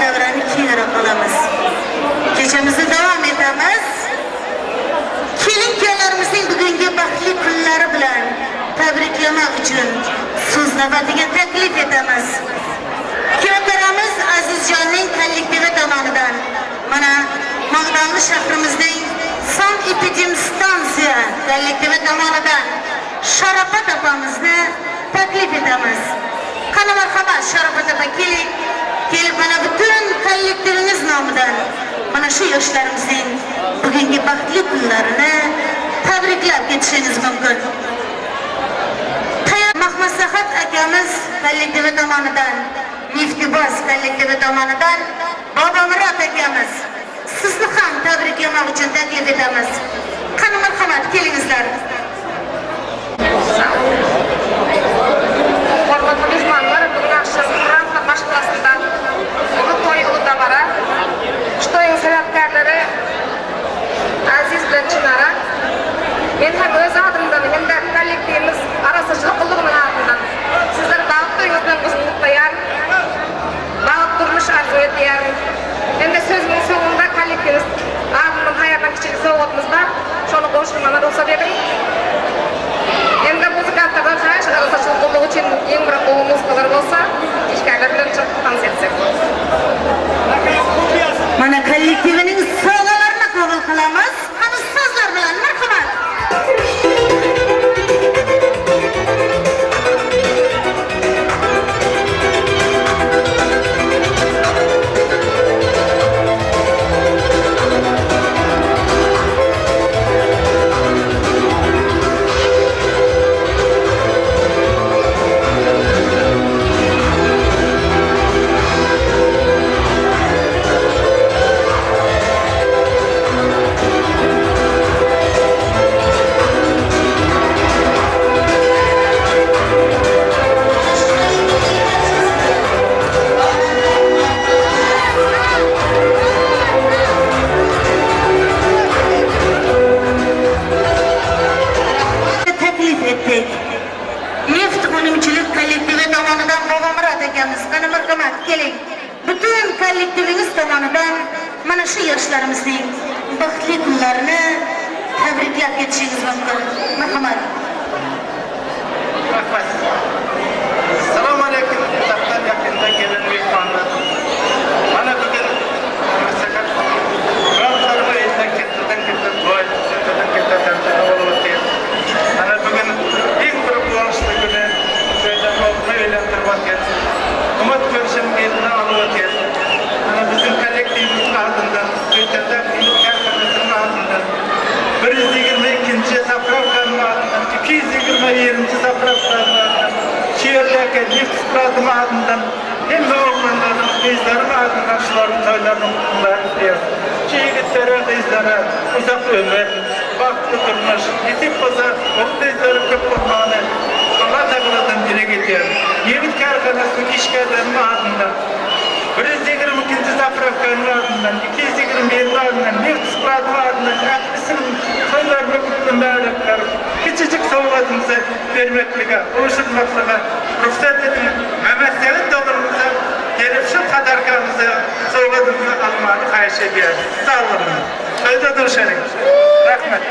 Davrani keyinroq olamiz. Kechamizni davom etamiz. Kelin kuyovlarimizning bugungi baxtli kunlari bilan tabriklamoq uchun so'z navbatiga taklif etamiz. Kuyovlarimiz Azizjonning kollektivi tomonidan mana Mag'donli shahrimizning Sanepidemstansiya kollektivi tomonidan Sharofat opamizni taklif etamiz. Qani, marhamat, Sharofat opa, keling. Kelib mana butun kollektivingiz nomidan mana shu yoshlarimizning bugungi baxtli kunlarini tabriklab ketishingiz mumkin. Mahmaslahat akamiz kollektivi tomonidan, Neftiboz kollektivi tomonidan Bobomurod akamiz, sizni ham tabriklamoq uchun taklif etamiz. Qani, marhamat, kelingizlar. Hormatly myhmanlar, bu gün agşam Muratlar maşgalasynda uly toý, uly dabara. Şu toýuň sebäpkärleri Aziz bilen Çynara. Men hem öz adymdan hem-de kollektiwimiz Arassaçylyk gullugynyň adyndan sizleri bagt toýuňyz bilen gyzgyn gutlaýaryn. Bagt durmuş arzuw edýärin. Hem-de sözümiň soňunda kollektiwimiz adyndan taýýarlan kiçijik sowgatymyz bar. Şony gowşurmagyna rugsat ediň. Hem-de muzykantlardan haýyş, arassaçylyk gullugy üçin iň bir gowy muzıkalar bolsa, işgärler bilen çykyp tans etsek. Mana kollektivining sovg'alarini qabul qilamiz. Qani, ustozlar bilan, marhamat. Taklif etdik. Neft o'nimchilik kollektivi tomonidan Bobomurod akamiz, qani, marhamat, keling. Butun kollektivingiz tomonidan mana shu yoshlarimizning baxtli kunlarini tabriklab ketishingiz mumkin. Marhamat. Rahmat. Assalomu alaykum, uzakdan yakından gelen mehmanlar. Mana bugün masalan Ramzarımı elinden kettirden kettir, dua ettirden kettirden olup ötüyor. Mana bugün ilk bir quvonchli kuni, şöyle oğlunu evlendirmek. Umut görüşüm eline alıp ötüyor. Mana bizim kollektivimizin adından, Köýtendag kärhanasының adından, 122 заправканың adından, 221 заправканың adından, şu yerdäki neft skladynyň adından, hem oglanlaryň, gyzlaryň adından şularyň toýlaryny mübarek diýär. Şu ýigitlere, gyzlara uzak ömür, bagtly durmuş, nesip bolsa, ogul gyzlary köp bolmagyny Allah Tagaladan dileg edýär. Neft kärhanasynyň işgärleriniň adından, 122 заправканың adından, 221 adından, neft skladynyň adından, ählisiniň toýlaryny mübarek, kiçijik sowgatymyzy bermeklige, gowşurmaklyga rugsat ediň. Mehmet Sevit dogrumyza gelip şu kadarkamyzy, sowgatymyzy almagyny haýyş edýär. Sag boluň. Toýda duşalyň. Rahmet.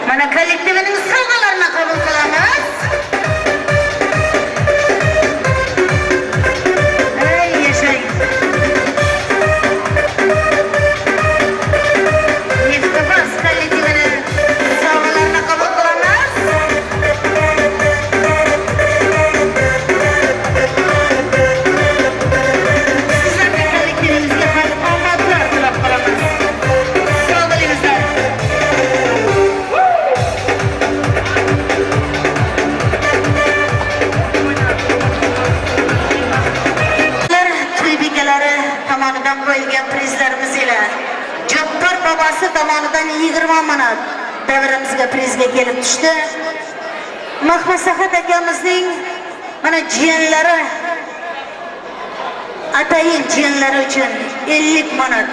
Mana kollektivining sovg'alarini qabul qilamiz. Ey, yashang. Neftiboz kollektivini sovg'alarini qabul qilamiz. Sizlarga, kollektivimizga ham omadlar tilab qolamiz. Sog' bo'lingizlar. Ular to'y bekalari tomonidan qo'yilgan prizlarimiz ila Jabbor bobosi tomonidan 20 manat davramizga prizga kelib tushdi. Mahmasahat akamizning mana jiyanlari, atayin jiyanlari uchun 50 manat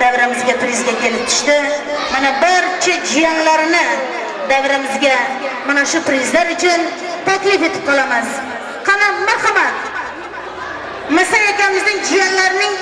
davramizga prizga kelib tushdi. Mana barcha jiyanlarini davramizga mana shu prizlar uchun taklif etib qolamiz. Qani, marhamat. Misay akamizning jiyanlarining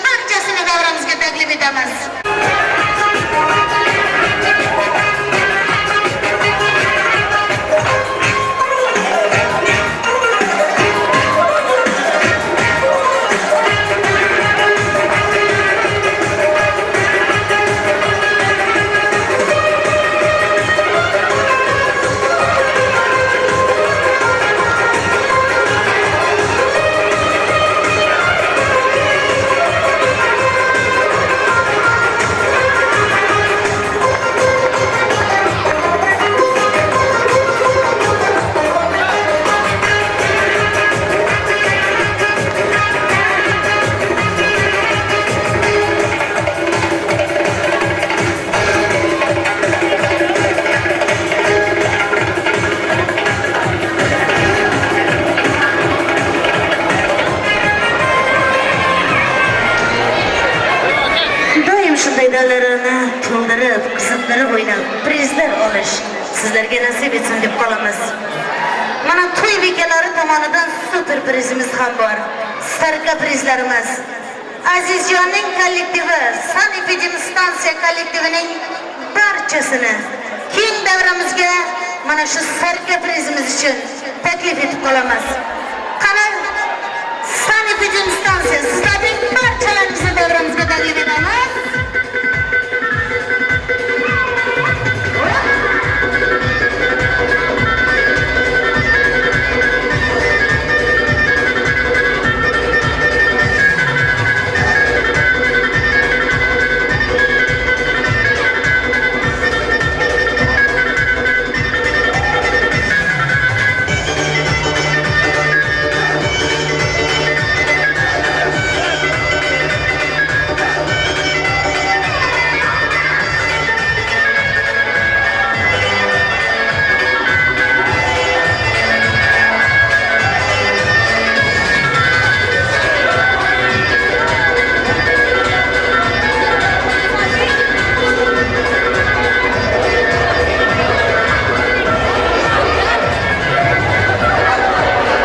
Dalarani to'ldirib, qiziqtirib o'ynab, prizlar olish sizlarga nasib etsin deb qolamiz. Mana to'y bekalari tomonidan super prizimiz ham bor. Sarka prizlarimiz. Azizjonning kollektivi, Sanepidemstansiya kollektivining barchasini keng davramizga mana shu sarka prizimiz uchun taklif etib qolamiz. Qani Sanepidemstansiya, sizlarning barchalaringizni davramizga taklif etamiz.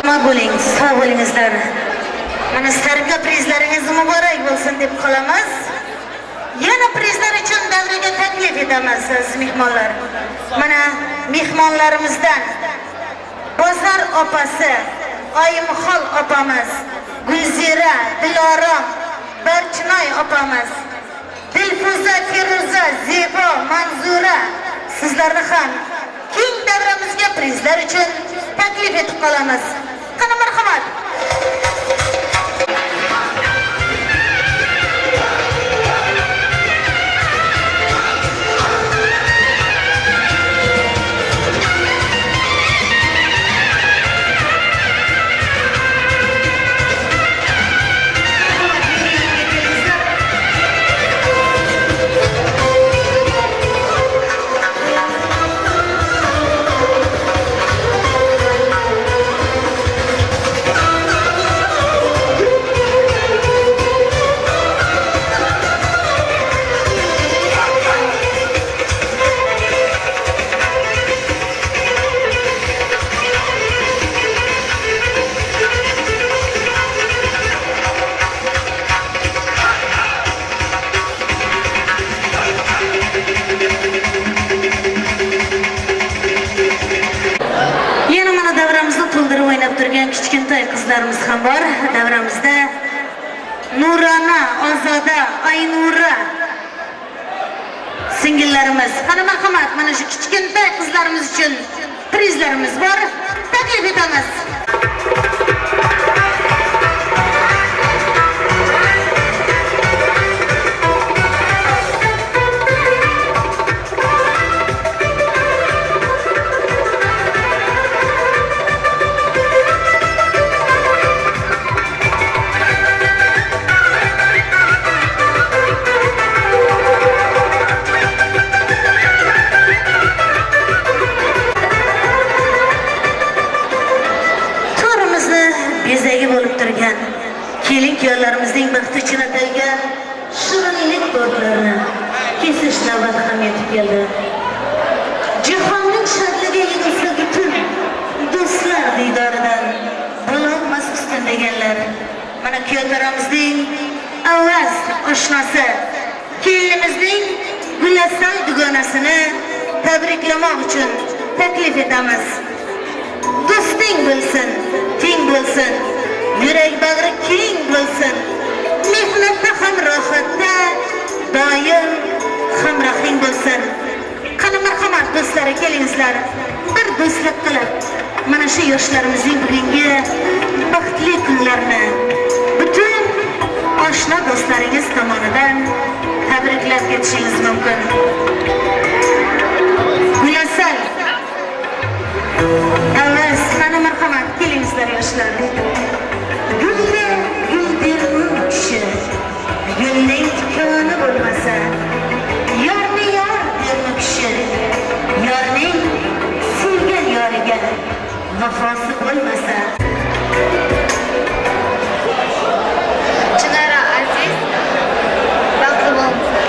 Salomat bo'ling, sog' bo'lingizlar. Mana sarka prizlaringiz muborak bo'lsin deb qolamiz. Yana prizlar uchun davraga taklif etamiz, aziz mehmonlar. Mana mehmonlarimizdan Bozor opasi, Oyimxol opamiz, Gulzira, Dilorom, Barchinoy opamiz, Dilfuza, Feruza, Zebo, Manzura, sizlarni ham keng davramizga prizlar uchun taklif etib qolamiz. Qani marhamat. Yana mana davramizni to'ldirib o'ynab turgan kichkintoy qizlarimiz ham bor. Davramizda Nurona, Ozoda, Aynura singillarimiz. Qani marhamat, mana shu kichkintoy qizlarimiz uchun prizlarimiz bor. Taklif etamiz. To'rimizni bezagi bo'lib turgan kelin kuyovlarimizning baxti uchun atalgan shirinlik tortlarini kesish navbati ham yetib keldi. Jahonning shodligi yig'ilsa butun do'stlar diydoridan bo'lolmas ustun deganlar. Mana kuyovlarimizning avaz oshnasi, kelinimizning gulasal dugonasini tabriklamoq uchun taklif etamiz. Do'sting bo'lsin, teng bo'lsin, yurak bag'ri keng bo'lsin. Mehnatda ham rohatda doim hamrohing bo'lsin. Qani marhamat do'stlari, kelingizlar. Bir do'stlik qilib, mana shu yoshlarimizning bugungi baxtli kunlarini butun oshna do'stlaringiz tomonidan tabriklab ketishingiz mumkin. Gulasal Avaz, qani marhamat, kelingizlar yoshlar. Gulga gul dermi kishi, gulning tikoni bo'lmasa, yorni yor dermi kishi, yorning sevgan yoriga vafosi bo'lmasa. Chinara, Aziz, baxtli bo'linglar.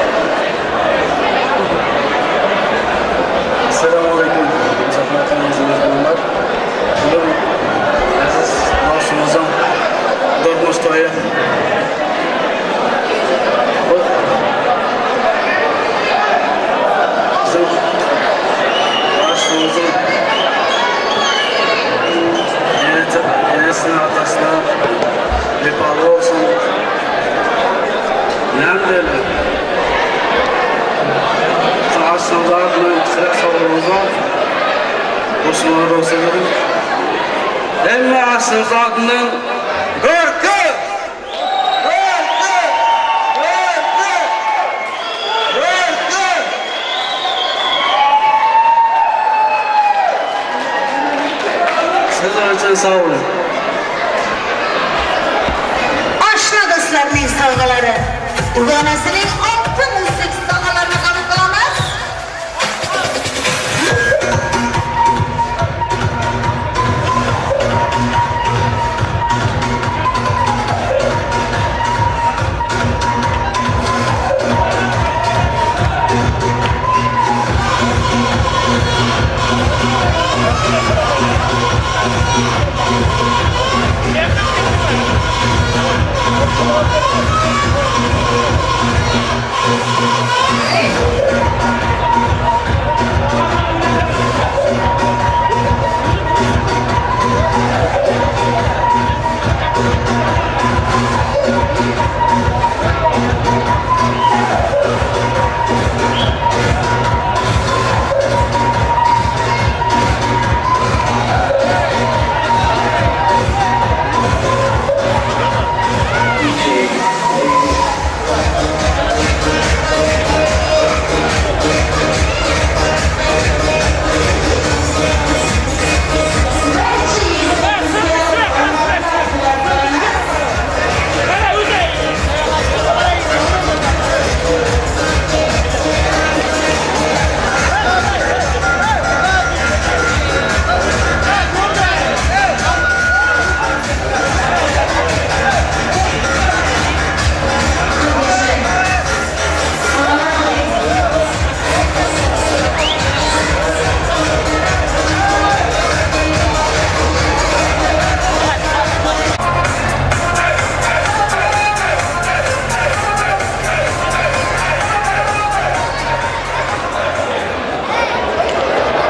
Näme diýeli? Aslında bilen sowrumuz var. Goşulmalar rugsat ediň. Hemme aslymyz adyndan Görki! Görki! Görki! Görki! Sizler üçin sag boluň. Oshna do'stlarning sovg'alari. Dugonasining oltin uzuk sovg'alarini qabul qilamiz.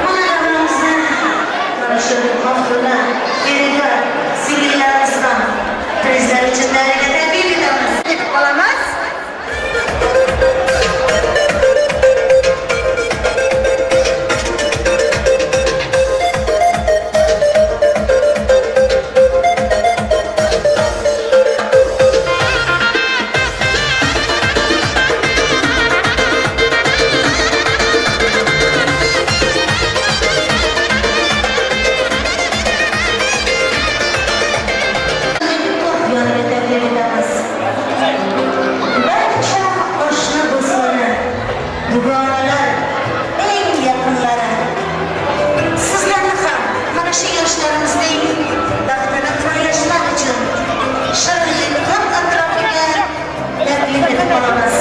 Mana davramizni mana shu maftuna erika singillarimizdan prezident uchun taklif etamiz. Etib qolamiz. Yoniga taklif etamiz. Barcha oshna do'stlari, dugonalar, eng yaqinlari. Sizlarni ham mana shu yoshlarimizning baxtini poylashmak uchun shirinlik tort atrofiga taklif etib qolamiz.